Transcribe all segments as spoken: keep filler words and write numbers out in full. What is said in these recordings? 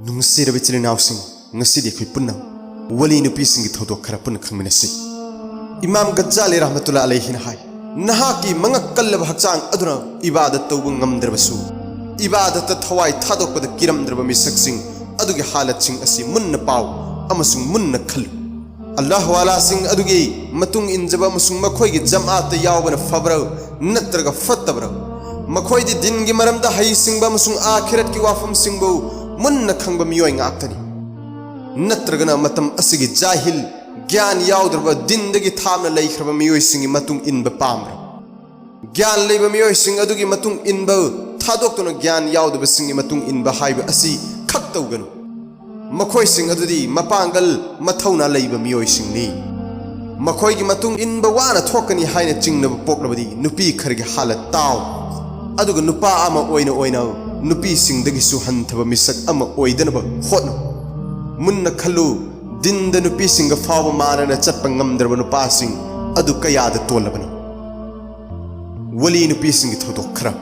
ꯅꯨꯡꯁꯤꯔꯕ ꯏꯆꯤꯜ ꯏꯅꯥꯎꯁꯤꯡ, ꯉꯁꯤꯗꯤ ꯑꯩꯈꯣꯏ ꯄꯨꯟꯅ ꯋꯥꯂꯤ ꯅꯨꯄꯤꯁꯤꯡꯒꯤ ꯊꯧꯗꯣꯛ ꯈꯔ ꯄꯨꯟꯅ ꯈꯪꯃꯤꯟꯅꯁꯤ꯫ ꯏꯃꯥꯝ ꯒꯖꯥꯂꯤ ꯔꯍꯃꯇꯨꯜꯂꯥ ꯑꯂꯩꯍꯤꯅ ꯍꯥꯏ, "ꯅꯍꯥꯛꯀꯤ ꯃꯉꯛ ꯀꯜꯂꯕ ꯍꯛꯆꯥꯡ ꯑꯗꯨꯅ ꯏꯕꯥꯗꯠ ꯇꯧꯕ ꯉꯝꯗ꯭ꯔꯕꯁꯨ, ꯏꯕꯥꯗꯠꯇ ꯊꯋꯥꯏ ꯊꯥꯗꯣꯛꯄꯗ ꯀꯤꯔꯝꯗ꯭ꯔꯕ ꯃꯤꯁꯛꯁꯤꯡ ꯑꯗꯨꯒꯤ ꯍꯥꯂꯠꯁꯤꯡ ꯑꯁꯤ ꯃꯨꯟꯅ ꯄꯥꯎ ꯑꯃꯁꯨꯡ ꯃꯨꯟꯅ ꯈꯜꯂꯨ꯫ ꯑꯜꯂꯥꯍꯋꯥꯂꯥꯁꯤꯡ ꯑꯗꯨꯒꯤ ꯃꯇꯨꯡ ꯏꯟꯖꯕ ꯑꯃꯁꯨꯡ ꯃꯈꯣꯏꯒꯤ ꯖꯃꯥꯠꯇ ꯌꯥꯎꯕꯅ ꯐꯕ꯭ꯔꯥ ꯅꯠꯇ꯭ꯔꯒ ꯐꯠꯇꯕ꯭ꯔꯥ? ꯃꯈꯣꯏꯗꯤ ꯗꯤꯟꯒꯤ ꯃꯔꯝꯗ ꯍꯩꯁꯤꯡꯕ ꯑꯃꯁꯨꯡ ꯑꯥꯈꯤꯔꯠꯀꯤ ꯋꯥꯐꯝꯁꯤꯡꯕꯨ ꯃꯨꯟꯅ ꯈꯪꯕ ꯃꯤꯑꯣꯏ ꯉꯥꯛꯇꯅꯤ꯫ ꯅꯠꯇ꯭ꯔꯒꯅ ꯃꯇꯝ ꯑꯁꯤꯒꯤ ꯖꯥꯍꯤꯜ, ꯒ꯭ꯌꯥꯟ ꯌꯥꯎꯗ꯭ꯔꯕ, ꯗꯤꯟꯗꯒꯤ ꯊꯥꯞꯅ ꯂꯩꯈ꯭ꯔꯕ ꯃꯤꯑꯣꯏꯁꯤꯡꯒꯤ ꯃꯇꯨꯡ ꯏꯟꯕ ꯄꯥꯝꯕ꯭ꯔꯥ? ꯒ꯭ꯌꯥꯟ ꯂꯩꯕ ꯃꯤꯑꯣꯏꯁꯤꯡ ꯑꯗꯨꯒꯤ ꯃꯇꯨꯡ ꯏꯟꯕ ꯊꯥꯗꯣꯛꯇꯨꯅ ꯒ꯭ꯌꯥꯟ ꯌꯥꯎꯗꯕꯁꯤꯡꯒꯤ ꯃꯇꯨꯡ ꯏꯟꯕ ꯍꯥꯏꯕ ꯑꯁꯤ ꯈꯛ ꯇꯧꯒꯅꯨ꯫ ꯃꯈꯣꯏꯁꯤꯡ ꯑꯗꯨꯗꯤ ꯃꯄꯥꯡꯒꯜ ꯃꯊꯧꯅꯥ ꯂꯩꯕ ꯃꯤꯑꯣꯏꯁꯤꯡꯅꯤ꯫ ꯃꯈꯣꯏꯒꯤ ꯃꯇꯨꯡ ꯏꯟꯕ ꯋꯥꯅ ꯊꯣꯛꯀꯅꯤ ꯍꯥꯏꯅ ꯆꯤꯡꯅꯕ ꯄꯣꯛꯂꯕꯗꯤ ꯅꯨꯄꯤ ꯈꯔꯒꯤ ꯍꯥꯂꯠ ꯇꯥꯎ, ꯑꯗꯨꯒ ꯅꯨꯄꯥ ꯑꯃ ꯑꯣꯏꯅ ꯑꯣꯏꯅ ꯅꯨꯄꯤꯁꯤꯡꯗꯒꯤꯁꯨ ꯍꯟꯊꯕ ꯃꯤꯁꯛ ꯑꯃ ꯑꯣꯏꯗꯅꯕ ꯍꯣꯠꯅꯧ꯫ ꯃꯨꯟꯅ ꯈꯜꯂꯨ, ꯗꯤꯟꯗ ꯅꯨꯄꯤꯁꯤꯡꯒ ꯐꯥꯎꯕ ꯃꯥꯟꯅꯅ ꯆꯠꯄ ꯉꯝꯗ꯭ꯔꯕ ꯅꯨꯄꯥꯁꯤꯡ ꯑꯗꯨ ꯀꯌꯥꯗ ꯇꯣꯜꯂꯕꯅꯣ?" ꯋꯥꯂꯤ ꯅꯨꯄꯤꯁꯤꯡꯒꯤ ꯊꯧꯗꯣꯛ ꯈꯔ꯫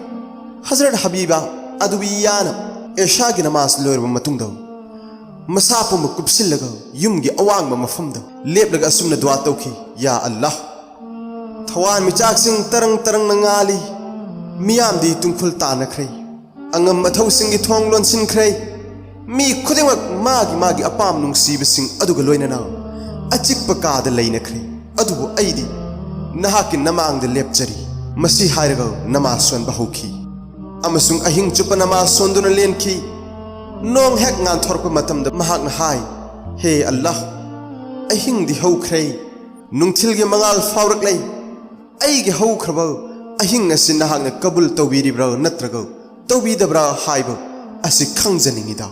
ꯍꯖꯔꯠ ꯍꯕꯤꯕꯥ ꯑꯗꯨꯕꯤꯌꯥꯅ ꯑꯦꯁꯥꯒꯤ ꯅꯃꯥꯖ ꯂꯣꯏꯔꯕ ꯃꯇꯨꯡꯗ ꯃꯁꯥ ꯄꯨꯝꯕ ꯀꯨꯞꯁꯤꯜꯂꯒ ꯌꯨꯝꯒꯤ ꯑꯋꯥꯡꯕ ꯃꯐꯝꯗ ꯂꯦꯞꯂꯒ ꯑꯁꯨꯝꯅ ꯗꯨꯋꯥ ꯇꯧꯈꯤ, "ꯌꯥ ꯑꯜꯂꯥꯍ, ꯊꯋꯥꯟꯃꯤꯆꯥꯛꯁꯤꯡ ꯇꯔꯪ ꯇꯔꯪꯅ ꯉꯥꯜꯂꯤ, ꯃꯤꯌꯥꯝꯗꯤ ꯇꯨꯡꯈꯨꯜ ꯇꯥꯅꯈ꯭ꯔꯦ, ꯑꯉꯝ ꯑꯊꯧꯁꯤꯡꯒꯤ ꯊꯣꯡ ꯂꯣꯟꯁꯤꯟꯈ꯭ꯔꯦ, ꯃꯤ ꯈꯨꯗꯤꯡꯃꯛ ꯃꯥꯒꯤ ꯃꯥꯒꯤ ꯑꯄꯥꯝ ꯅꯨꯡꯁꯤꯕꯁꯤꯡ ꯑꯗꯨꯒ ꯂꯣꯏꯅꯅ ꯑꯆꯤꯛꯄ ꯀꯥꯗ ꯂꯩꯅꯈ꯭ꯔꯦ, ꯑꯗꯨꯕꯨ ꯑꯩꯗꯤ ꯅꯍꯥꯛꯀꯤ ꯅꯃꯥꯡꯗ ꯂꯦꯞꯆꯔꯤ"꯫ ꯃꯁꯤ ꯍꯥꯏꯔꯒ ꯅꯃꯥꯖ ꯁꯣꯟꯕ ꯍꯧꯈꯤ ꯑꯃꯁꯨꯡ ꯑꯍꯤꯡ ꯆꯨꯞꯄ ꯅꯃꯥꯖ ꯁꯣꯟꯗꯨꯅ ꯂꯦꯟꯈꯤ꯫ ꯅꯣꯡ ꯍꯦꯛ ꯉꯥꯟꯊꯣꯔꯛꯄ ꯃꯇꯝꯗ ꯃꯍꯥꯛꯅ ꯍꯥꯏ, "ꯍꯦ ꯑꯜꯂꯥꯍ, ꯑꯍꯤꯡꯗꯤ ꯍꯧꯈ꯭ꯔꯦ, ꯅꯨꯡꯊꯤꯜꯒꯤ ꯃꯉꯥꯜ ꯐꯥꯎꯔꯛꯂꯦ꯫ ꯑꯩꯒꯤ ꯍꯧꯈ꯭ꯔꯕ ꯑꯍꯤꯡ ꯑꯁꯤ ꯅꯍꯥꯛꯅ ꯀꯕꯨꯜ ꯇꯧꯕꯤꯔꯤꯕ꯭ꯔꯥ ꯅꯠꯇ꯭ꯔꯒ ꯇꯧꯕꯤꯗꯕ꯭ꯔꯥ ꯍꯥꯏꯕ ꯑꯁꯤ ꯈꯪꯖꯅꯤꯡꯏꯗ꯫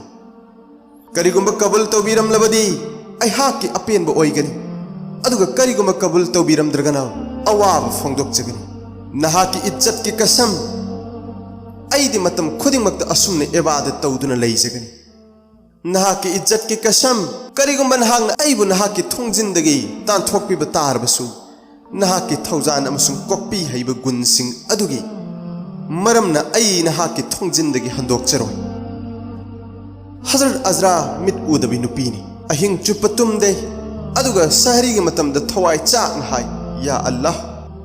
ꯀꯔꯤꯒꯨꯝꯕ ꯀꯕꯨꯜ ꯇꯧꯕꯤꯔꯝꯂꯕꯗꯤ ꯑꯩꯍꯥꯛꯀꯤ ꯑꯄꯦꯟꯕ ꯑꯣꯏꯒꯅꯤ, ꯑꯗꯨꯒ ꯀꯔꯤꯒꯨꯝꯕ ꯀꯕꯨꯜ ꯇꯧꯕꯤꯔꯝꯗ꯭ꯔꯒꯅ ꯑꯋꯥꯕ ꯐꯣꯡꯗꯣꯛꯆꯒꯅꯤ꯫ ꯅꯍꯥꯛꯀꯤ ꯏꯖꯠꯀꯤ ꯀꯁꯝ, ꯑꯩꯗꯤ ꯃꯇꯝ ꯈꯨꯗꯤꯡꯃꯛꯇ ꯑꯁꯨꯝꯅ ꯏꯕꯥꯗꯠ ꯇꯧꯗꯨꯅ ꯂꯩꯖꯒꯅꯤ꯫ ꯅꯍꯥꯛꯀꯤ ꯏꯖꯠꯀꯤ ꯀꯁꯝ, ꯀꯔꯤꯒꯨꯝꯕ ꯅꯍꯥꯛꯅ ꯑꯩꯕꯨ ꯅꯍꯥꯛꯀꯤ ꯊꯣꯡꯖꯤꯟꯗꯒꯤ ꯇꯥꯟꯊꯣꯛꯄꯤꯕ ꯇꯥꯔꯕꯁꯨ, ꯅꯍꯥꯛꯀꯤ ꯊꯧꯖꯥꯟ ꯑꯃꯁꯨꯡ ꯀꯣꯛꯄꯤ ꯍꯩꯕ ꯒꯨꯟꯁꯤꯡ ꯑꯗꯨꯒꯤ ꯃꯔꯝꯅ ꯑꯩ ꯅꯍꯥꯛꯀꯤ ꯊꯣꯡꯖꯤꯟꯗꯒꯤ ꯍꯟꯗꯣꯛꯆꯔꯣꯏ"꯫ ꯍꯖꯔꯠ ꯑꯖ꯭ꯔꯥ ꯃꯤꯠ ꯎꯗꯕꯤ ꯅꯨꯄꯤꯅꯤ꯫ ꯑꯍꯤꯡ ꯆꯨꯞꯄ ꯇꯨꯝꯗꯦ, ꯑꯗꯨꯒ ꯁꯍꯔꯤꯒꯤ ꯃꯇꯝꯗ ꯊꯋꯥꯏ ꯆꯥꯛꯅ ꯍꯥꯏ, "ꯌꯥ ꯑꯜꯂꯥꯍ,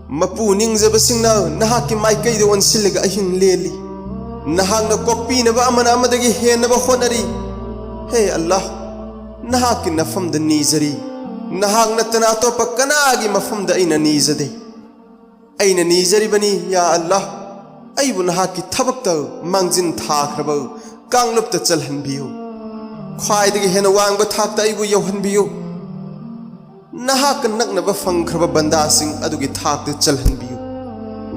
ꯃꯄꯨ ꯅꯤꯡꯖꯕꯁꯤꯡꯅ ꯅꯍꯥꯛꯀꯤ ꯃꯥꯏꯀꯩꯗ ꯑꯣꯟꯁꯤꯜꯂꯒ ꯑꯍꯤꯡ ꯂꯦꯜꯂꯤ꯫ ꯅꯍꯥꯛꯅ ꯀꯣꯛꯄꯤꯅꯕ ꯑꯃꯅ ꯑꯃꯗꯒꯤ ꯍꯦꯟꯅꯕ ꯍꯣꯠꯅꯔꯤ꯫ ꯍꯦ ꯑꯜꯂꯥꯍ, ꯅꯍꯥꯛꯀꯤ ꯅꯐꯝꯗ ꯅꯤꯖꯔꯤ꯫ ꯅꯍꯥꯛ ꯅꯠꯇꯅ ꯑꯇꯣꯞꯄ ꯀꯅꯥꯒꯤ ꯃꯐꯝꯗ ꯑꯩꯅ ꯅꯤꯖꯗꯦ꯫ ꯑꯩꯅ ꯅꯤꯖꯔꯤꯕꯅꯤ, ꯌꯥ ꯑꯜꯂꯥꯍ, ꯑꯩꯕꯨ ꯅꯍꯥꯛꯀꯤ ꯊꯕꯛꯇ ꯃꯥꯡꯖꯤꯟ ꯊꯥꯈ꯭ꯔꯕ ꯀꯥꯡꯂꯨꯞꯇ ꯆꯜꯍꯟꯕꯤꯌꯨ꯫ ꯈ꯭ꯋꯥꯏꯗꯒꯤ ꯍꯦꯟꯅ ꯋꯥꯡꯕ ꯊꯥꯛꯇ ꯑꯩꯕꯨ ꯌꯧꯍꯟꯕꯤꯌꯨ꯫ ꯅꯍꯥꯛꯀ ꯅꯛꯅꯕ ꯐꯪꯈ꯭ꯔꯕ ꯕꯟꯗꯥꯁꯤꯡ ꯑꯗꯨꯒꯤ ꯊꯥꯛꯇ ꯆꯜꯍꯟꯕꯤꯌꯨ꯫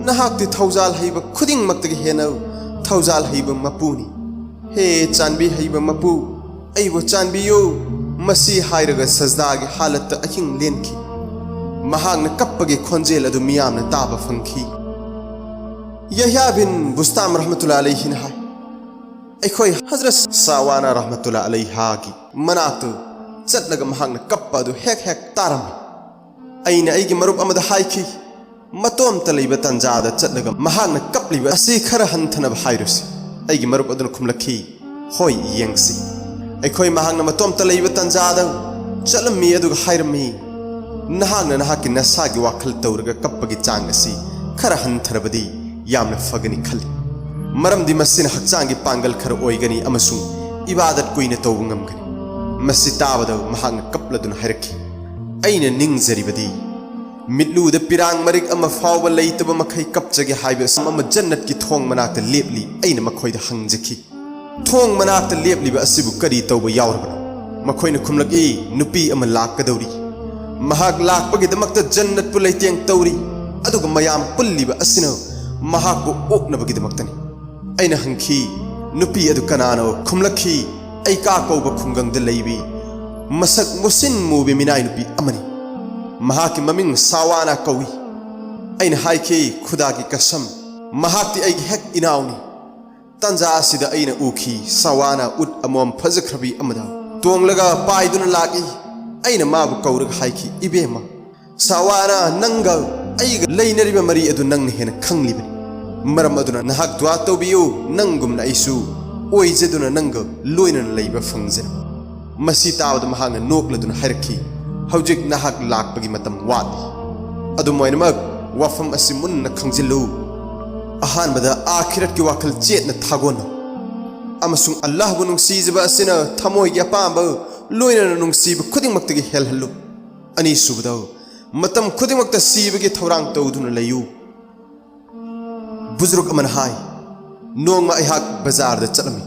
ꯅꯍꯥꯛꯇꯤ ꯊꯧꯖꯥꯜ ꯍꯩꯕ ꯈꯨꯗꯤꯡꯃꯛꯇꯒꯤ ꯍꯦꯟꯅ ꯊꯧꯖꯥꯜ ꯍꯩꯕ ꯃꯄꯨꯅꯤ꯫ ꯍꯦ ꯆꯥꯟꯕꯤ ꯍꯩꯕ ꯃꯄꯨ, ꯑꯩꯕꯨ ꯆꯥꯟꯕꯤꯌꯨ꯫" ꯃꯁꯤ ꯍꯥꯏꯔꯒ ꯁꯖꯗꯥꯒꯤ ꯍꯥꯂꯠꯇ ꯑꯍꯤꯡ ꯂꯦꯟꯈꯤ꯫ ꯃꯍꯥꯛꯅ ꯀꯞꯄꯒꯤ ꯈꯣꯟꯖꯦꯜ ꯑꯗꯨ ꯃꯤꯌꯥꯝꯅ ꯇꯥꯕ ꯐꯪꯈꯤ꯫ ꯌꯍꯌꯥ ꯕꯤꯟ ꯕꯨꯁꯇꯥꯝ ꯔꯍꯃꯇꯨꯜꯂꯥ ꯑꯂꯩꯍꯤꯅ ꯍꯥꯏ, ꯑꯩꯈꯣꯏ ꯍꯖꯔꯠ ꯁꯥꯋꯥꯅꯥ ꯔꯍꯃꯇꯨꯜꯂꯥ ꯑꯂꯩꯍꯥꯒꯤ ꯃꯅꯥꯛꯇ ꯆꯠꯂꯒ ꯃꯍꯥꯛꯅ ꯀꯞꯄ ꯑꯗꯨ ꯍꯦꯛ ꯍꯦꯛ ꯇꯥꯔꯝꯃꯤ꯫ ꯑꯩꯅ ꯑꯩꯒꯤ ꯃꯔꯨꯞ ꯑꯃꯗ ꯍꯥꯏꯈꯤ, "ꯃꯇꯣꯝꯇ ꯂꯩꯕ ꯇꯥꯟꯖꯥꯗ ꯆꯠꯂꯒ ꯃꯍꯥꯛꯅ ꯀꯞꯂꯤꯕ ꯑꯁꯤ ꯈꯔ ꯍꯟꯊꯅꯕ ꯍꯥꯏꯔꯨꯁꯤ꯫" ꯑꯩꯒꯤ ꯃꯔꯨꯞ ꯑꯗꯨꯅ ꯈꯨꯝꯂꯛꯈꯤ, "ꯍꯣꯏ, ꯌꯦꯡꯁꯤ꯫" ꯑꯩꯈꯣꯏ ꯃꯍꯥꯛꯅ ꯃꯇꯣꯝꯇ ꯂꯩꯕ ꯇꯥꯟꯖꯥꯗ ꯆꯠꯂꯝꯃꯤ, ꯑꯗꯨꯒ ꯍꯥꯏꯔꯝꯃꯤ, "ꯅꯍꯥꯛꯅ ꯅꯍꯥꯛꯀꯤ ꯅꯁꯥꯒꯤ ꯋꯥꯈꯜ ꯇꯧꯔꯒ ꯀꯞꯄꯒꯤ ꯆꯥꯡ ꯑꯁꯤ ꯈꯔ ꯍꯟꯊꯔꯕꯗꯤ ꯌꯥꯝꯅ ꯐꯒꯅꯤ ꯈꯜꯂꯤ, ꯃꯔꯝꯗꯤ ꯃꯁꯤꯅ ꯍꯛꯆꯥꯡꯒꯤ ꯄꯥꯡꯒꯜ ꯈꯔ ꯑꯣꯏꯒꯅꯤ ꯑꯃꯁꯨꯡ ꯏꯕꯥꯗꯠ ꯀꯨꯏꯅ ꯇꯧꯕ ꯉꯝꯒꯅꯤ꯫" ꯃꯁꯤ ꯇꯥꯕꯗ ꯃꯍꯥꯛꯅ ꯀꯞꯂꯗꯨꯅ ꯍꯥꯏꯔꯛꯈꯤ, "ꯑꯩꯅ ꯅꯤꯡꯖꯔꯤꯕꯗꯤ ꯃꯤꯠꯂꯨꯗ ꯄꯤꯔꯥꯡ ꯃꯔꯤꯛ ꯑꯃ ꯐꯥꯎꯕ ꯂꯩꯇꯕ ꯃꯈꯩ ꯀꯞꯆꯒꯦ ꯍꯥꯏꯕ ꯑꯃ ꯖꯟꯅꯠꯀꯤ ꯊꯣꯡ ꯃꯅꯥꯛꯇ ꯂꯦꯞꯂꯤ꯫ ꯑꯩꯅ ꯃꯈꯣꯏꯗ ꯍꯪꯖꯈꯤ, 'ꯊꯣꯡ ꯃꯅꯥꯛꯇ ꯂꯦꯞꯂꯤꯕ ꯑꯁꯤꯕꯨ ꯀꯔꯤ ꯇꯧꯕ ꯌꯥꯎꯔꯕꯅꯣ?' ꯃꯈꯣꯏꯅ ꯈꯨꯝꯂꯛꯏ, "ꯅꯨꯄꯤ ꯑꯃ ꯂꯥꯛꯀꯗꯧꯔꯤ꯫ ꯃꯍꯥꯛ ꯂꯥꯛꯄꯒꯤꯗꯃꯛꯇ ꯖꯟꯅꯠꯄꯨ ꯂꯩꯇꯦꯡ ꯇꯧꯔꯤ, ꯑꯗꯨꯒ ꯃꯌꯥꯝ ꯄꯨꯜꯂꯤꯕ ꯑꯁꯤꯅ ꯃꯍꯥꯛꯄꯨ ꯑꯣꯛꯅꯕꯒꯤꯗꯃꯛꯇꯅꯤ꯫" ꯑꯩꯅ ꯍꯪꯈꯤ, "ꯅꯨꯄꯤ ꯑꯗꯨ ꯀꯅꯥꯅꯣ?" ꯈꯨꯝꯂꯛꯈꯤ, "ꯑꯩꯀꯥ ꯀꯧꯕ ꯈꯨꯡꯒꯪꯗ ꯂꯩꯕꯤ, ꯃꯁꯛ ꯃꯨꯁꯤꯟ ꯃꯨꯕꯤ ꯃꯤꯅꯥꯏ ꯅꯨꯄꯤ ꯑꯃꯅꯤ꯫ ꯃꯍꯥꯛꯀꯤ ꯃꯃꯤꯡ ꯁꯥꯋꯥꯅꯥ ꯀꯧꯏ꯫" ꯑꯩꯅ ꯍꯥꯏꯈꯤ, "ꯈꯨꯗꯥꯒꯤ ꯀꯁꯝ, ꯃꯍꯥꯛꯇꯤ ꯑꯩꯒꯤ ꯍꯦꯛ ꯏꯅꯥꯎꯅꯤ꯫" ꯇꯥꯟꯖꯥ ꯑꯁꯤꯗ ꯑꯩꯅ ꯎꯈꯤ, ꯁꯥꯋꯥꯅꯥ ꯎꯠ ꯑꯃꯣꯝ ꯐꯖꯈ꯭ꯔꯕꯤ ꯑꯃꯗ ꯇꯣꯡꯂꯒ ꯄꯥꯏꯗꯨꯅ ꯂꯥꯛꯏ꯫ ꯑꯩꯅ ꯃꯥꯕꯨ ꯀꯧꯔꯒ ꯍꯥꯏꯈꯤ, "ꯏꯕꯦꯝꯃ, ꯁꯥꯋꯥꯅꯥ, ꯅꯪꯒ ꯑꯩꯒ ꯂꯩꯅꯔꯤꯕ ꯃꯔꯤ ꯑꯗꯨ ꯅꯪꯅ ꯍꯦꯟꯅ ꯈꯪꯂꯤꯕꯅꯤ꯫ ꯃꯔꯝ ꯑꯗꯨꯅ ꯅꯍꯥꯛ ꯗꯨꯋꯥ ꯇꯧꯕꯤꯌꯨ, ꯅꯪꯒꯨꯝꯅ ꯑꯩꯁꯨ ꯑꯣꯏꯖꯗꯨꯅ ꯅꯪꯒ ꯂꯣꯏꯅꯅ ꯂꯩꯕ ꯐꯪꯖꯔꯝꯃꯤ꯫ ꯃꯁꯤ ꯇꯥꯕꯗ ꯃꯍꯥꯛꯅ ꯅꯣꯛꯂꯗꯨꯅ ꯍꯥꯏꯔꯛꯈꯤ, "ꯍꯧꯖꯤꯛ ꯅꯍꯥꯛ ꯂꯥꯛꯄꯒꯤ ꯃꯇꯝ ꯋꯥꯠꯂꯤ꯫ ꯑꯗꯨꯝ ꯑꯣꯏꯅꯃꯛ, ꯋꯥꯐꯝ ꯑꯁꯤ ꯃꯨꯟꯅ ꯈꯪꯖꯤꯜꯂꯨ꯫ ꯑꯍꯥꯟꯕꯗ, ꯑꯥꯈꯤꯔꯠꯀꯤ ꯋꯥꯈꯜ ꯆꯦꯠꯅ ꯊꯥꯒꯣꯟꯅꯧ, ꯑꯃꯁꯨꯡ ꯑꯜꯂꯥꯍꯕꯨ ꯅꯨꯡꯁꯤꯖꯕ ꯑꯁꯤꯅ ꯊꯃꯣꯏꯒꯤ ꯑꯄꯥꯝꯕ, ꯂꯣꯏꯅꯅ ꯅꯨꯡꯁꯤꯕ ꯈꯨꯗꯤꯡꯃꯛꯇꯒꯤ ꯍꯦꯜꯍꯜꯂꯨ꯫ ꯑꯅꯤꯁꯨꯕꯗ, ꯃꯇꯝ ꯈꯨꯗꯤꯡꯃꯛꯇ ꯁꯤꯕꯒꯤ ꯊꯧꯔꯥꯡ ꯇꯧꯗꯨꯅ ꯂꯩꯌꯨ꯫" ꯕꯨꯖꯨꯔꯨꯛ ꯑꯃꯅ ꯍꯥꯏ, "ꯅꯣꯡꯃ ꯑꯩꯍꯥꯛ ꯕꯖꯥꯔꯗ ꯆꯠꯂꯝꯃꯤ꯫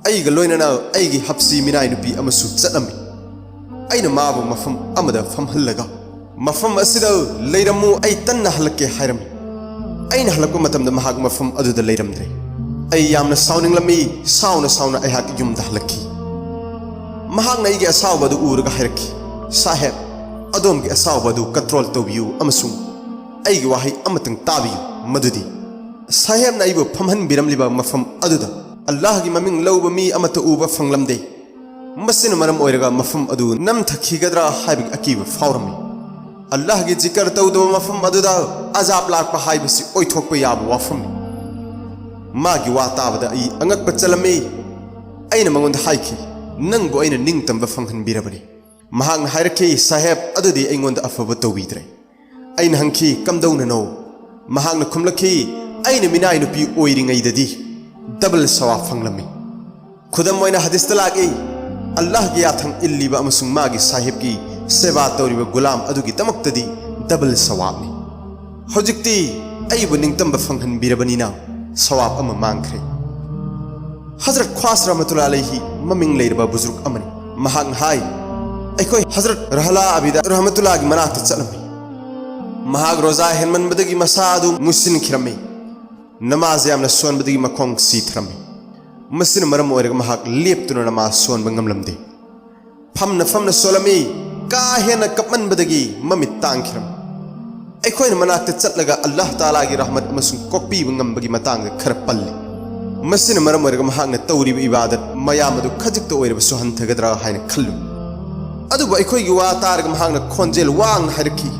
ꯑꯩꯒ ꯂꯣꯏꯅꯅ ꯑꯩꯒꯤ ꯍꯞꯁꯤ ꯃꯤꯅꯥꯏ ꯅꯨꯄꯤ ꯑꯃꯁꯨ ꯆꯠꯂꯝꯃꯤ꯫ ꯑꯩꯅ ꯃꯥꯕꯨ ꯃꯐꯝ ꯑꯃꯗ ꯐꯝꯍꯜꯂꯒ, 'ꯃꯐꯝ ꯑꯁꯤꯗ ꯂꯩꯔꯝꯃꯨ, ꯑꯩ ꯇꯟꯅ ꯍꯜꯂꯛꯀꯦ,' ꯍꯥꯏꯔꯝꯃꯤ꯫ ꯑꯩꯅ ꯍꯜꯂꯛꯄ ꯃꯇꯝꯗ ꯃꯍꯥꯛ ꯃꯐꯝ ꯑꯗꯨꯗ ꯂꯩꯔꯝꯗ꯭ꯔꯦ꯫ ꯑꯩ ꯌꯥꯝꯅ ꯁꯥꯎꯅꯤꯡꯂꯝꯃꯤ꯫ ꯁꯥꯎꯅ ꯁꯥꯎꯅ ꯑꯩꯍꯥꯛ ꯌꯨꯝꯗ ꯍꯜꯂꯛꯈꯤ꯫ ꯃꯍꯥꯛꯅ ꯑꯩꯒꯤ ꯑꯁꯥꯎꯕ ꯑꯗꯨ ꯎꯔꯒ ꯍꯥꯏꯔꯛꯈꯤ, 'ꯁꯥꯍꯦꯕ, ꯑꯗꯣꯝꯒꯤ ꯑꯁꯥꯎꯕ ꯑꯗꯨ ꯀꯟꯇ꯭ꯔꯣꯜ ꯇꯧꯕꯤꯌꯨ ꯑꯃꯁꯨꯡ ꯑꯩꯒꯤ ꯋꯥꯍꯩ ꯑꯃꯇꯪ ꯇꯥꯕꯤꯌꯨ, ꯃꯗꯨꯗꯤ ꯁꯥꯍꯦꯕꯅ ꯑꯩꯕꯨ ꯐꯝꯍꯟꯕꯤꯔꯝꯂꯤꯕ ꯃꯐꯝ ꯑꯗꯨꯗ ꯑꯜꯂꯥꯍꯒꯤ ꯃꯃꯤꯡ ꯂꯧꯕ ꯃꯤ ꯑꯃꯠꯇ ꯎꯕ ꯐꯪꯂꯝꯗꯦ꯫ ꯃꯁꯤꯅ ꯃꯔꯝ ꯑꯣꯏꯔꯒ ꯃꯐꯝ ꯑꯗꯨ ꯅꯝꯊꯈꯤꯒꯗ꯭ꯔꯥ ꯍꯥꯏꯕꯒꯤ ꯑꯀꯤꯕ ꯐꯥꯎꯔꯝꯃꯤ꯫ ꯑꯜꯂꯥꯍꯒꯤ ꯖꯤꯀꯔ ꯇꯧꯗꯕ ꯃꯐꯝ ꯑꯗꯨꯗ ꯑꯖꯥꯕ ꯂꯥꯛꯄ ꯍꯥꯏꯕꯁꯤ ꯑꯣꯏꯊꯣꯛꯄ ꯌꯥꯕ ꯋꯥꯐꯝꯅꯤ꯫ ꯃꯥꯒꯤ ꯋꯥ ꯇꯥꯕꯗ ꯑꯩ ꯑꯉꯛꯄ ꯆꯜꯂꯝꯃꯤ꯫ ꯑꯩꯅ ꯃꯉꯣꯟꯗ ꯍꯥꯏꯈꯤ, 'ꯅꯪꯕꯨ ꯑꯩꯅ ꯅꯤꯡꯇꯝꯕ ꯐꯪꯍꯟꯕꯤꯔꯕꯅꯤ.' ꯃꯍꯥꯛꯅ ꯍꯥꯏꯔꯛꯈꯤ, 'ꯁꯥꯍꯦꯕ ꯑꯗꯨꯗꯤ ꯑꯩꯉꯣꯟꯗ ꯑꯐꯕ ꯇꯧꯕꯤꯗ꯭ꯔꯦ.' ꯑꯩꯅ ꯍꯪꯈꯤ, 'ꯀꯝꯗꯧꯅꯅꯣ?' ꯃꯍꯥꯛꯅ ꯈꯨꯝꯂꯛꯈꯤ, 'ꯑꯩꯅ ꯃꯤꯅꯥꯏ ꯅꯨꯄꯤ ꯑꯣꯏꯔꯤꯉꯩꯗꯗꯤ ꯗꯕꯜ ꯁꯋꯥꯕ ꯐꯪꯂꯝꯃꯤ꯫ ꯈꯨꯗꯝ ꯑꯣꯏꯅ ꯍꯗꯤꯁꯇ ꯂꯥꯛꯏ, ꯑꯜꯂꯥꯍꯒꯤ ꯌꯥꯊꯪ ꯏꯜꯂꯤꯕ ꯑꯃꯁꯨꯡ ꯃꯥꯒꯤ ꯁꯥꯍꯤꯕꯀꯤ ꯁꯦꯕꯥ ꯇꯧꯔꯤꯕ ꯒꯨꯂꯥꯝ ꯑꯗꯨꯒꯤꯗꯃꯛꯇꯗꯤ ꯗꯕꯜ ꯁꯋꯥꯕꯅꯤ꯫ ꯍꯧꯖꯤꯛꯇꯤ ꯑꯩꯕꯨ ꯅꯤꯡꯇꯝꯕ ꯐꯪꯍꯟꯕꯤꯔꯕꯅꯤꯅ ꯁꯋꯥꯕ ꯑꯃ ꯃꯥꯡꯈ꯭ꯔꯦ.'" ꯍꯖꯔꯠ ꯈ꯭ꯋꯥꯁ ꯔꯍꯃꯇꯨꯜꯂꯥ ꯑꯂꯩꯍꯤ ꯃꯃꯤꯡ ꯂꯩꯔꯕ ꯕꯨꯖꯨꯔꯨꯛ ꯑꯃꯅꯤ꯫ ꯃꯍꯥꯛꯅ ꯍꯥꯏ, "ꯑꯩꯈꯣꯏ ꯍꯖꯔꯠ ꯔꯍꯂꯥ ꯑꯕꯤꯗ ꯔꯍꯃꯇꯨꯜꯂꯥꯒꯤ ꯃꯅꯥꯛꯇ ꯆꯠꯂꯝꯃꯤ꯫ ꯃꯍꯥꯛ ꯔꯣꯖꯥ ꯍꯦꯟꯃꯟꯕꯗꯒꯤ ꯃꯁꯥ ꯑꯗꯨ ꯃꯨꯁꯤꯟꯈꯤꯔꯝꯃꯤ꯫ ꯅꯃꯥꯖ ꯌꯥꯝꯅ ꯁꯣꯟꯕꯗꯒꯤ ꯃꯈꯣꯡ ꯁꯤꯊꯔꯝꯃꯤ꯫ ꯃꯁꯤꯅ ꯃꯔꯝ ꯑꯣꯏꯔꯒ ꯃꯍꯥꯛ ꯂꯦꯞꯇꯨꯅ ꯅꯃꯥꯖ ꯁꯣꯟꯕ ꯉꯝꯂꯝꯗꯦ꯫ ꯐꯝꯅ ꯐꯝꯅ ꯁꯣꯜꯂꯝꯃꯤ꯫ ꯀꯥ ꯍꯦꯟꯅ ꯀꯞꯃꯟꯕꯗꯒꯤ ꯃꯃꯤꯠ ꯇꯥꯡꯈꯤꯔꯝꯃꯤ꯫ ꯑꯩꯈꯣꯏꯅ ꯃꯅꯥꯛꯇ ꯆꯠꯂꯒ ꯑꯜꯂꯥꯍ ꯇꯥꯂꯥꯒꯤ ꯔꯍꯃꯠ ꯑꯃꯁꯨꯡ ꯀꯣꯛꯄꯤꯕ ꯉꯝꯕꯒꯤ ꯃꯇꯥꯡꯗ ꯈꯔ ꯄꯜꯂꯤ꯫ ꯃꯁꯤꯅ ꯃꯔꯝ ꯑꯣꯏꯔꯒ ꯃꯍꯥꯛꯅ ꯇꯧꯔꯤꯕ ꯏꯕꯥꯗꯠ ꯃꯌꯥꯝ ꯑꯗꯨ ꯈꯖꯤꯛꯇ ꯑꯣꯏꯔꯕꯁꯨ ꯍꯟꯊꯒꯗ꯭ꯔꯥ ꯍꯥꯏꯅ ꯈꯜꯂꯨ꯫ ꯑꯗꯨꯕꯨ ꯑꯩꯈꯣꯏꯒꯤ ꯋꯥ ꯇꯥꯔꯒ ꯃꯍꯥꯛꯅ ꯈꯣꯟꯖꯦꯜ ꯋꯥꯡꯅ ꯍꯥꯏꯔꯛꯈꯤ,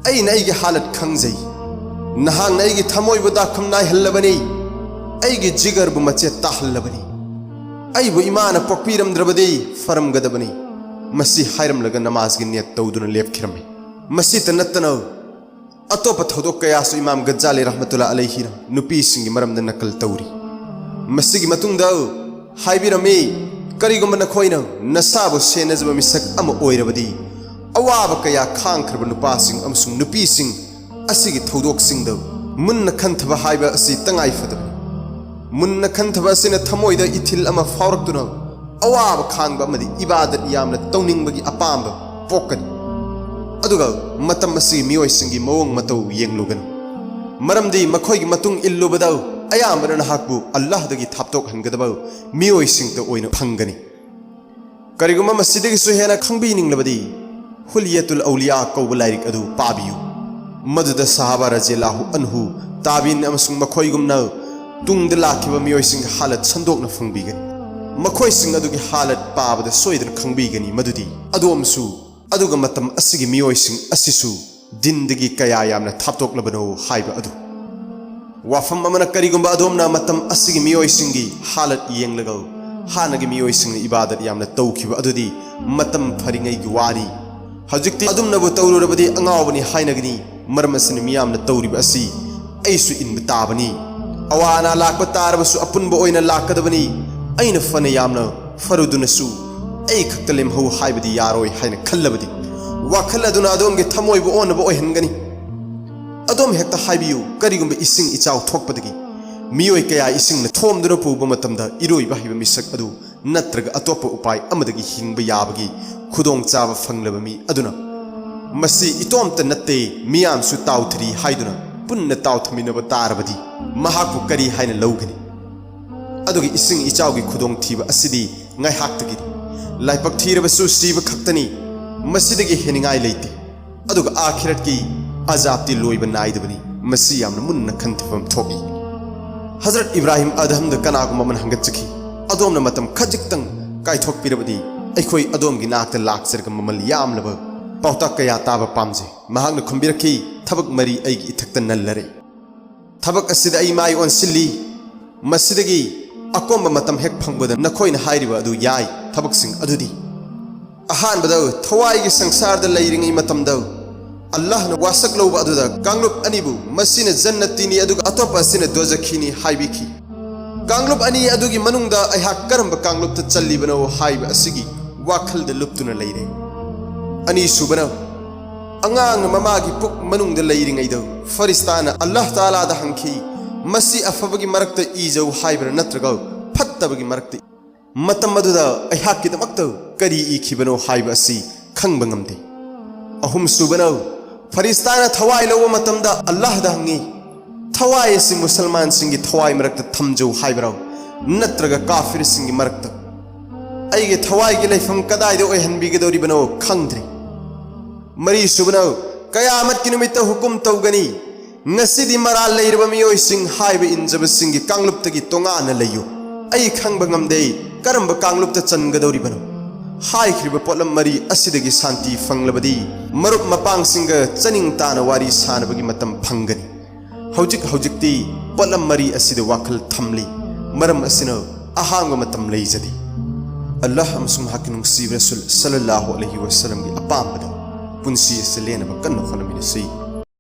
'ꯑꯩꯅ ꯑꯩꯒꯤ ꯍꯥꯂꯠ ꯈꯪꯖꯩ꯫ ꯅꯍꯥꯛꯅ ꯑꯩꯒꯤ ꯊꯃꯣꯏꯕꯨ ꯗꯥꯈꯨꯝ ꯅꯥꯏꯍꯜꯂꯕꯅꯤ, ꯑꯩꯒꯤ ꯖꯤꯒꯔꯕꯨ ꯃꯆꯦꯠ ꯇꯥꯍꯜꯂꯕꯅꯤ꯫ ꯑꯩꯕꯨ ꯏꯃꯥꯅ ꯄꯣꯛꯄꯤꯔꯝꯗ꯭ꯔꯕꯗꯤ ꯐꯔꯝꯒꯗꯕꯅꯤ꯫ ꯃꯁꯤ ꯍꯥꯏꯔꯝꯂꯒ ꯅꯃꯥꯖꯒꯤ ꯅꯤꯌꯠ ꯇꯧꯗꯨꯅ ꯂꯦꯞꯈꯤꯔꯝꯃꯤ꯫ ꯃꯁꯤꯇ ꯅꯠꯇꯅ ꯑꯇꯣꯞꯄ ꯊꯧꯗꯣꯛ ꯀꯌꯥꯁꯨ ꯏꯃꯥꯝ ꯒꯖꯥꯂꯤ ꯔꯍꯃꯇꯨꯜꯂꯥ ꯑꯂꯩꯍꯤꯅ ꯅꯨꯄꯤꯁꯤꯡꯒꯤ ꯃꯔꯝꯗ ꯅꯀꯜ ꯇꯧꯔꯤ꯫ ꯃꯁꯤꯒꯤ ꯃꯇꯨꯡꯗ ꯍꯥꯏꯕꯤꯔꯝꯃꯤ, ꯀꯔꯤꯒꯨꯝꯕ ꯅꯈꯣꯏꯅ ꯅꯁꯥꯕꯨ ꯁꯦꯟꯅꯖꯕ ꯃꯤꯁꯛ ꯑꯃ ꯑꯣꯏꯔꯕꯗꯤ, ꯑꯋꯥꯕ ꯀꯌꯥ ꯈꯥꯡꯈ꯭ꯔꯕ ꯅꯨꯄꯥꯁꯤꯡ ꯑꯃꯁꯨꯡ ꯅꯨꯄꯤꯁꯤꯡ ꯑꯁꯤꯒꯤ ꯊꯧꯗꯣꯛꯁꯤꯡꯗ ꯃꯨꯟꯅ ꯈꯟꯊꯕ ꯍꯥꯏꯕ ꯑꯁꯤ ꯇꯉꯥꯏ ꯐꯗꯕꯅꯤ꯫ ꯃꯨꯟꯅ ꯈꯟꯊꯕ ꯑꯁꯤꯅ ꯊꯃꯣꯏꯗ ꯏꯊꯤꯜ ꯑꯃ ꯐꯥꯎꯔꯛꯇꯨꯅ ꯑꯋꯥꯕ ꯈꯥꯡꯕ ꯑꯃꯗꯤ ꯏꯕꯥꯗꯠ ꯌꯥꯝꯅ ꯇꯧꯅꯤꯡꯕꯒꯤ ꯑꯄꯥꯝꯕ ꯄꯣꯛꯀꯅꯤ꯫ ꯑꯗꯨꯒ ꯃꯇꯝ ꯑꯁꯤꯒꯤ ꯃꯤꯑꯣꯏꯁꯤꯡꯒꯤ ꯃꯑꯣꯡ ꯃꯇꯧ ꯌꯦꯡꯂꯨꯒꯅꯨ, ꯃꯔꯝꯗꯤ ꯃꯈꯣꯏꯒꯤ ꯃꯇꯨꯡ ꯏꯜꯂꯨꯕꯗ ꯑꯌꯥꯝꯕꯅ ꯅꯍꯥꯛꯄꯨ ꯑꯜꯂꯥꯍꯗꯒꯤ ꯊꯥꯞꯇꯣꯛꯍꯟꯒꯗꯕ ꯃꯤꯑꯣꯏꯁꯤꯡꯇ ꯑꯣꯏꯅ ꯐꯪꯒꯅꯤ꯫ ꯀꯔꯤꯒꯨꯝꯕ ꯃꯁꯤꯗꯒꯤꯁꯨ ꯍꯦꯟꯅ ꯈꯪꯕꯤꯅꯤꯡꯂꯕꯗꯤ, ꯍꯨꯂꯤꯌꯥꯇꯨꯜ ꯑꯧꯂꯤꯌꯥ ꯀꯧꯕ ꯂꯥꯏꯔꯤꯛ ꯑꯗꯨ ꯄꯥꯕꯤꯌꯨ꯫ ꯃꯗꯨꯗ ꯁꯍꯥꯕꯥ ꯔꯖꯤꯌꯜꯂꯥꯍꯨ ꯑꯟꯍꯨ, ꯇꯥꯕꯤꯟ ꯑꯃꯁꯨꯡ ꯃꯈꯣꯏꯒꯨꯝꯅ ꯇꯨꯡꯗ ꯂꯥꯛꯈꯤꯕ ꯃꯤꯑꯣꯏꯁꯤꯡꯒꯤ ꯍꯥꯂꯠ ꯁꯟꯗꯣꯛꯅ ꯐꯣꯡꯕꯤꯒꯅꯤ꯫ ꯃꯈꯣꯏꯁꯤꯡ ꯑꯗꯨꯒꯤ ꯍꯥꯂꯠ ꯄꯥꯕꯗ ꯁꯣꯏꯗꯅ ꯈꯪꯕꯤꯒꯅꯤ ꯃꯗꯨꯗꯤ ꯑꯗꯣꯝꯁꯨ, ꯑꯗꯨꯒ ꯃꯇꯝ ꯑꯁꯤꯒꯤ ꯃꯤꯑꯣꯏꯁꯤꯡ ꯑꯁꯤꯁꯨ ꯗꯤꯟꯗꯒꯤ ꯀꯌꯥ ꯌꯥꯝꯅ ꯊꯥꯞꯇꯣꯛꯂꯕꯅꯣ ꯍꯥꯏꯕ ꯑꯗꯨ꯫ ꯋꯥꯐꯝ ꯑꯃꯅ, ꯀꯔꯤꯒꯨꯝꯕ ꯑꯗꯣꯝꯅ ꯃꯇꯝ ꯑꯁꯤꯒꯤ ꯃꯤꯑꯣꯏꯁꯤꯡꯒꯤ ꯍꯥꯂꯠ ꯌꯦꯡꯂꯒ ꯍꯥꯟꯅꯒꯤ ꯃꯤꯑꯣꯏꯁꯤꯡꯅ ꯏꯕꯥꯗꯠ ꯌꯥꯝꯅ ꯇꯧꯈꯤꯕ ꯑꯗꯨꯗꯤ ꯃꯇꯝ ꯐꯔꯤꯉꯩꯒꯤ ꯋꯥꯅꯤ꯫ ꯍꯧꯖꯤꯛꯇꯤ ꯑꯗꯨꯝꯅꯕꯨ ꯇꯧꯔꯨꯔꯕꯗꯤ ꯑꯉꯥꯎꯕꯅꯤ ꯍꯥꯏꯅꯒꯅꯤ꯫ ꯃꯔꯝ ꯑꯁꯤꯅ ꯃꯤꯌꯥꯝꯅ ꯇꯧꯔꯤꯕ ꯑꯁꯤ ꯑꯩꯁꯨ ꯏꯟꯕ ꯇꯥꯕꯅꯤ꯫ ꯑꯋꯥ ꯑꯅꯥ ꯂꯥꯛꯄ ꯇꯥꯔꯕꯁꯨ ꯑꯄꯨꯟꯕ ꯑꯣꯏꯅ ꯂꯥꯛꯀꯗꯕꯅꯤ꯫ ꯑꯩꯅ ꯐꯅ ꯌꯥꯝꯅ ꯐꯔꯨꯗꯨꯅꯁꯨ ꯑꯩ ꯈꯛꯇ ꯂꯦꯝꯍꯧ ꯍꯥꯏꯕꯗꯤ ꯌꯥꯔꯣꯏ ꯍꯥꯏꯅ ꯈꯜꯂꯕꯗꯤ, ꯋꯥꯈꯜ ꯑꯗꯨꯅ ꯑꯗꯣꯝꯒꯤ ꯊꯃꯣꯏꯕꯨ ꯑꯣꯟꯅꯕ ꯑꯣꯏꯍꯟꯒꯅꯤ꯫ ꯑꯗꯣꯝ ꯍꯦꯛꯇ ꯍꯥꯏꯕꯤꯌꯨ, ꯀꯔꯤꯒꯨꯝꯕ ꯏꯁꯤꯡ ꯏꯆꯥꯎ ꯊꯣꯛꯄꯗꯒꯤ ꯃꯤꯑꯣꯏ ꯀꯌꯥ ꯏꯁꯤꯡꯅ ꯊꯣꯝꯗꯨꯅ ꯄꯨꯕ ꯃꯇꯝꯗ ꯏꯔꯣꯏꯕ ꯍꯩꯕ ꯃꯤꯁꯛ ꯑꯗꯨ ꯅꯠꯇ꯭ꯔꯒ ꯑꯇꯣꯞꯄ ꯎꯄꯥꯏ ꯑꯃꯗꯒꯤ ꯍꯤꯡꯕ ꯌꯥꯕꯒꯤ ꯈꯨꯗꯣꯡꯆꯥꯕ ꯐꯪꯂꯕ ꯃꯤ ꯑꯗꯨꯅ, "ꯃꯁꯤ ꯏꯇꯣꯝꯇ ꯅꯠꯇꯦ, ꯃꯤꯌꯥꯝꯁꯨ ꯇꯥꯎꯊꯔꯤ" ꯍꯥꯏꯗꯨꯅ ꯄꯨꯟꯅ ꯇꯥꯎꯊꯃꯤꯟꯅꯕ ꯇꯥꯔꯕꯗꯤ, ꯃꯍꯥꯛꯄꯨ ꯀꯔꯤ ꯍꯥꯏꯅ ꯂꯧꯒꯅꯤ? ꯑꯗꯨꯒ ꯏꯁꯤꯡ ꯏꯆꯥꯎꯒꯤ ꯈꯨꯗꯣꯡꯊꯤꯕ ꯑꯁꯤꯗꯤ ꯉꯥꯏꯍꯥꯛꯇꯒꯤꯅꯤ꯫ ꯂꯥꯏꯕꯛ ꯊꯤꯔꯕꯁꯨ ꯁꯤꯕ ꯈꯛꯇꯅꯤ꯫ ꯃꯁꯤꯗꯒꯤ ꯍꯦꯟꯅꯤꯡꯉꯥꯏ ꯂꯩꯇꯦ꯫ ꯑꯗꯨꯒ ꯑꯥꯈꯤꯔꯠꯀꯤ ꯑꯖꯥꯕꯇꯤ ꯂꯣꯏꯕ ꯅꯥꯏꯗꯕꯅꯤ꯫ ꯃꯁꯤ ꯌꯥꯝꯅ ꯃꯨꯟꯅ ꯈꯟꯊꯐꯝ ꯊꯣꯛꯏ꯫ ꯍꯖꯔꯠ ꯏꯕ꯭ꯔꯥꯍꯤꯝ ꯑꯗꯍꯝꯗ ꯀꯅꯥꯒꯨꯝꯕ ꯑꯃꯅ ꯍꯪꯒꯠꯆꯈꯤ, "ꯑꯗꯣꯝꯅ ꯃꯇꯝ ꯈꯖꯤꯛꯇꯪ ꯀꯥꯏꯊꯣꯛꯄꯤꯔꯕꯗꯤ ꯑꯩꯈꯣꯏ ꯑꯗꯣꯝꯒꯤ ꯅꯥꯛꯇ ꯂꯥꯛꯆꯔꯒ ꯃꯃꯜ ꯌꯥꯝꯂꯕ ꯄꯥꯎꯇꯥꯛ ꯀꯌꯥ ꯇꯥꯕ ꯄꯥꯝꯖꯩ꯫" ꯃꯍꯥꯛꯅ ꯈꯨꯝꯕꯤꯔꯛꯈꯤ, "ꯊꯕꯛ ꯃꯔꯤ ꯑꯩꯒꯤ ꯏꯊꯛꯇ ꯅꯜꯂꯔꯦ꯫ ꯊꯕꯛ ꯑꯁꯤꯗ ꯑꯩ ꯃꯥꯏ ꯑꯣꯟꯁꯤꯜꯂꯤ꯫ ꯃꯁꯤꯗꯒꯤ ꯑꯀꯣꯝꯕ ꯃꯇꯝ ꯍꯦꯛ ꯐꯪꯕꯗ ꯅꯈꯣꯏꯅ ꯍꯥꯏꯔꯤꯕ ꯑꯗꯨ ꯌꯥꯏ꯫ ꯊꯕꯛꯁꯤꯡ ꯑꯗꯨꯗꯤ, ꯑꯍꯥꯟꯕꯗ, ꯊꯋꯥꯏꯒꯤ ꯁꯪꯁꯥꯔꯗ ꯂꯩꯔꯤꯉꯩ ꯃꯇꯝꯗ ꯑꯜꯂꯥꯍꯅ ꯋꯥꯁꯛ ꯂꯧꯕ ꯑꯗꯨꯗ ꯀꯥꯡꯂꯨꯞ ꯑꯅꯤꯕꯨ, ꯃꯁꯤꯅ ꯖꯟꯅꯇꯤꯅꯤ ꯑꯗꯨꯒ ꯑꯇꯣꯞꯄ ꯑꯁꯤꯅ ꯗꯣꯖꯈꯤꯅꯤ ꯍꯥꯏꯕꯤꯈꯤ꯫ ꯀꯥꯡꯂꯨꯞ ꯑꯅꯤ ꯑꯗꯨꯒꯤ ꯃꯅꯨꯡꯗ ꯑꯩꯍꯥꯛ ꯀꯔꯝꯕ ꯀꯥꯡꯂꯨꯞꯇ ꯆꯜꯂꯤꯕꯅꯣ ꯍꯥꯏꯕ ꯑꯁꯤꯒꯤ ꯋꯥꯈꯜꯗ ꯂꯨꯞꯇꯨꯅ ꯂꯩꯔꯦ꯫ ꯑꯅꯤꯁꯨꯕꯅ, ꯑꯉꯥꯡꯅ ꯃꯃꯥꯒꯤ ꯄꯨꯛ ꯃꯅꯨꯡꯗ ꯂꯩꯔꯤꯉꯩꯗ ꯐꯔꯤꯁꯇꯥꯅ ꯑꯜꯂꯥꯍ ꯇꯥꯂꯥꯗ ꯍꯪꯈꯤ, "ꯃꯁꯤ ꯑꯐꯕꯒꯤ ꯃꯔꯛꯇ ꯏꯖꯧ ꯍꯥꯏꯕ꯭ꯔꯥ ꯅꯠꯇ꯭ꯔꯒ ꯐꯠꯇꯕꯒꯤ ꯃꯔꯛꯇ?" ꯃꯇꯝ ꯑꯗꯨꯗ ꯑꯩꯍꯥꯛꯀꯤꯗꯃꯛꯇ ꯀꯔꯤ ꯏꯈꯤꯕꯅꯣ ꯍꯥꯏꯕ ꯑꯁꯤ ꯈꯪꯕ ꯉꯝꯗꯦ꯫ ꯑꯍꯨꯝꯁꯨꯕꯅ, ꯐꯔꯤꯁꯇꯥꯅ ꯊꯋꯥꯏ ꯂꯧꯕ ꯃꯇꯝꯗ ꯑꯜꯂꯥꯍꯗ ꯍꯪꯉꯤ, "ꯊꯋꯥꯏ ꯑꯁꯤ ꯃꯨꯁꯜꯃꯥꯟꯁꯤꯡꯒꯤ ꯊꯋꯥꯏ ꯃꯔꯛꯇ ꯊꯝꯖꯧ ꯍꯥꯏꯕ꯭ꯔꯣ, ꯅꯠꯇ꯭ꯔꯒ ꯀꯥꯐꯤꯔꯁꯤꯡꯒꯤ ꯃꯔꯛꯇ? ꯑꯩꯒꯤ ꯊꯋꯥꯏꯒꯤ ꯂꯩꯐꯝ ꯀꯗꯥꯏꯗ ꯑꯣꯏꯍꯟꯕꯤꯒꯗꯧꯔꯤꯕꯅꯣ ꯈꯪꯗ꯭ꯔꯦ꯫" ꯃꯔꯤꯁꯨꯕꯅ, "ꯀꯌꯥꯃꯠꯀꯤ ꯅꯨꯃꯤꯠꯇ ꯍꯨꯀꯨꯝ ꯇꯧꯒꯅꯤ, ꯉꯁꯤꯗꯤ ꯃꯔꯥꯜ ꯂꯩꯔꯕ ꯃꯤꯑꯣꯏꯁꯤꯡ ꯍꯥꯏꯕ ꯏꯟꯖꯕꯁꯤꯡꯒꯤ ꯀꯥꯡꯂꯨꯞꯇꯒꯤ ꯇꯣꯉꯥꯟꯅ ꯂꯩꯌꯨ꯫ ꯑꯩ ꯈꯪꯕ ꯉꯝꯗꯦ ꯀꯔꯝꯕ ꯀꯥꯡꯂꯨꯞꯇ ꯆꯟꯒꯗꯧꯔꯤꯕꯅꯣ꯫" ꯍꯥꯏꯈ꯭ꯔꯤꯕ ꯄꯣꯠꯂꯝ ꯃꯔꯤ ꯑꯁꯤꯗꯒꯤ ꯁꯥꯟꯇꯤ ꯐꯪꯂꯕꯗꯤ ꯃꯔꯨꯞ ꯃꯄꯥꯡꯁꯤꯡꯒ ꯆꯅꯤꯡ ꯇꯥꯅ ꯋꯥꯔꯤ ꯁꯥꯅꯕꯒꯤ ꯃꯇꯝ ꯐꯪꯒꯅꯤ꯫ ꯍꯧꯖꯤꯛ ꯍꯧꯖꯤꯛꯇꯤ ꯄꯣꯠꯂꯝ ꯃꯔꯤ ꯑꯁꯤꯗ ꯋꯥꯈꯜ ꯊꯝꯂꯤ꯫ ꯃꯔꯝ ꯑꯁꯤꯅ ꯑꯍꯥꯡꯕ ꯃꯇꯝ ꯂꯩꯖꯗꯦ꯫ ꯑꯜꯂꯥꯍ ꯑꯃꯁꯨꯡ ꯃꯍꯥꯛꯀꯤ ꯅꯨꯡꯁꯤꯕ ꯔꯁꯨꯜ ꯁꯜꯂꯜꯂꯥꯍꯨ ꯑꯂꯩꯍꯤ ꯋꯁꯜꯂꯝꯒꯤ ꯑꯄꯥꯝꯕꯗ ꯄꯨꯟꯁꯤ ꯑꯁꯤ ꯂꯦꯟꯅꯕ ꯀꯟꯅ ꯍꯣꯠꯅꯃꯤꯟꯅꯁꯤ꯫